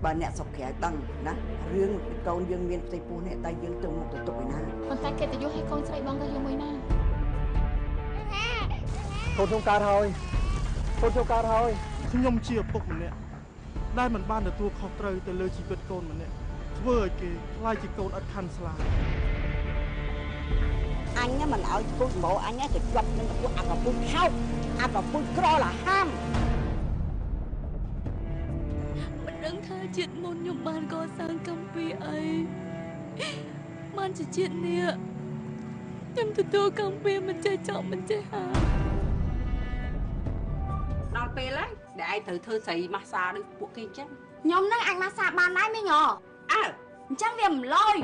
បើអ្នកស្រុកក្រៅដឹងណារឿងកូនយើងមានផ្ទៃពោះនេះតែយើងទៅមុខទៅទុកឯណា ប៉ុន្តែកិត្តិយសឲ្យកូនស្រីបងទៅយកមួយណា កូនខ្ញុំកើតហើយ កូនខ្ញុំកើតហើយ ខ្ញុំជាឪពុកម្នាក់ដែលមិនបានទទួលខុសត្រូវទៅលើជីវិតកូនម្នាក់ ធ្វើឲ្យគេខ្លាចជាកូនឥតខាន់ស្លា អញមិនឲ្យពូជម្បោអញទៅជាប់នឹងពួកអាកពុជខោកអាកពុជក្រលហាម មិនដឹងថាជាតិមុនខ្ញុំបានកសាងកម្មពីអីបានជាជាតិនេះខ្ញុំទទួលកម្មពីមិនចេះចប់មិនចេះហា ដល់ពេលហើយដែលឯងត្រូវធ្វើស្រីម៉ាសាដូចពួកគេអញ្ចឹង ខ្ញុំនឹងអាចម៉ាសាបានដែរមីង អើអញ្ចឹងវាមិនលយ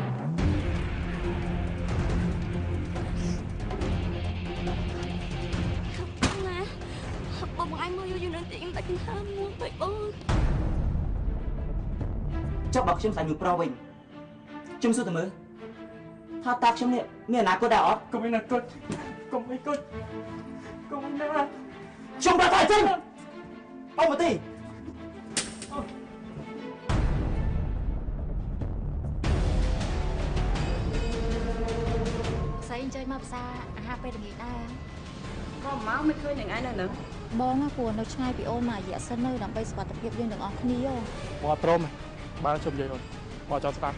ណាបង បងឯងមកយូរយូរនឹងតិច ខ្ញុំតែកង្ហាមួយបែកបង ចុះបើខ្ញុំស្លាញ់មួយប្រុសវិញ ខ្ញុំសួរតែមើលថាតើខ្ញុំនេះមានអនាគតដែរអត់? កុំអនាគត កុំអីគុជកុំណា ខ្ញុំប្រាប់ថាអញ្ចឹង អូមកទី ស្អីអញ្ជើញមកផ្សារអាហារពេលល្ងាចដែរ ក៏មកមិនឃើញនឹងឯងនៅនឹង បងគួរនៅឆ្ងាយពីអូនមួយរយៈសិននៅដើម្បីសុវត្ថិភាពយើងទាំងអស់គ្នា បងអត់ព្រម បានជុំនិយាយអូន បងចង់ស្ដាប់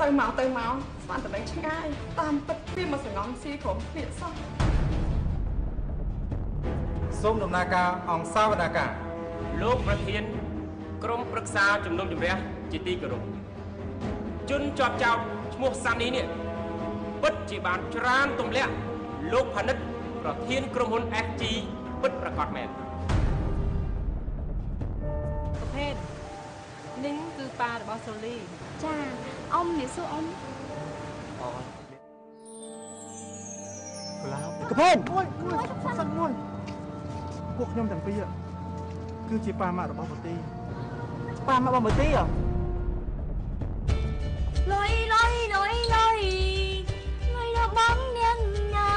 ទៅមកទៅមកស្មានតែនឹងឆ្ងាយ តាមពិតវាមកសងំស៊ីក្រុមភ្លៀកសោះ សូមដំណើរការអង្គសាវនាការ លោកប្រធានក្រុមប្រឹក្សាជំនុំជម្រះជាទីគោរព ជនជាប់ចោតឈ្មោះសានីនេះពិតជាបានច្រានទម្លាក់លោកផានិតប្រធានក្រុមហ៊ុន FG ពិតប្រាកដមែន ប្រភេទនេះគឺប៉ារបស់សូលី ចាអ៊ំនេះសួរអ៊ំ អូកឡាកភេន មួយមួយសិនមួយ ពួកខ្ញុំទាំងពីរគឺជាប៉ាម៉ាក់របស់បទី ប៉ាម៉ាក់របស់បទីហ៎ លុយលុយលុយលុយលុយរបស់នាងណា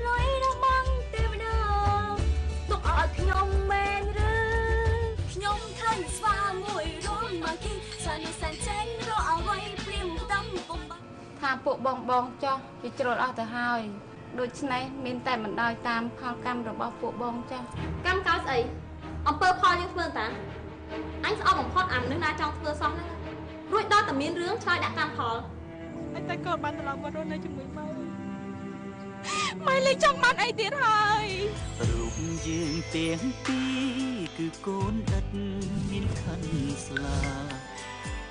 លុយរបស់ទេវតាទុកឲ្យខ្ញុំមែនឬ? ខ្ញុំឃើញស្វាមួយរួមមកគីសានុសានចេញរកអ្វីព្រាមតំពុំ ថាពួកបងបងចោះវាជ្រុលអស់ទៅហើយ ដូច្នេះមានតែបណ្ដោយតាមផលកម្មរបស់ពួកបងចាស់ កម្មកោស្អីអំពើផលយើងធ្វើតាអញស្អប់បំផុតអាមនុស្សណាចង់ធ្វើសោះហ្នឹង រួចដល់តែមានរឿងឆ្លើយដាក់កម្មផល អញតែកូនបានត្រឡប់មករស់នៅជាមួយម៉ែ ម៉ែលេងចង់បានអីទៀតហើយ រូបយើងទាំងពីរគឺកូនឥតមានខិនស្លា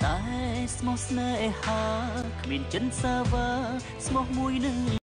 តែស្មោះស្នេហាគ្មានចិនសាវ៉ាស្មោះមួយនឹង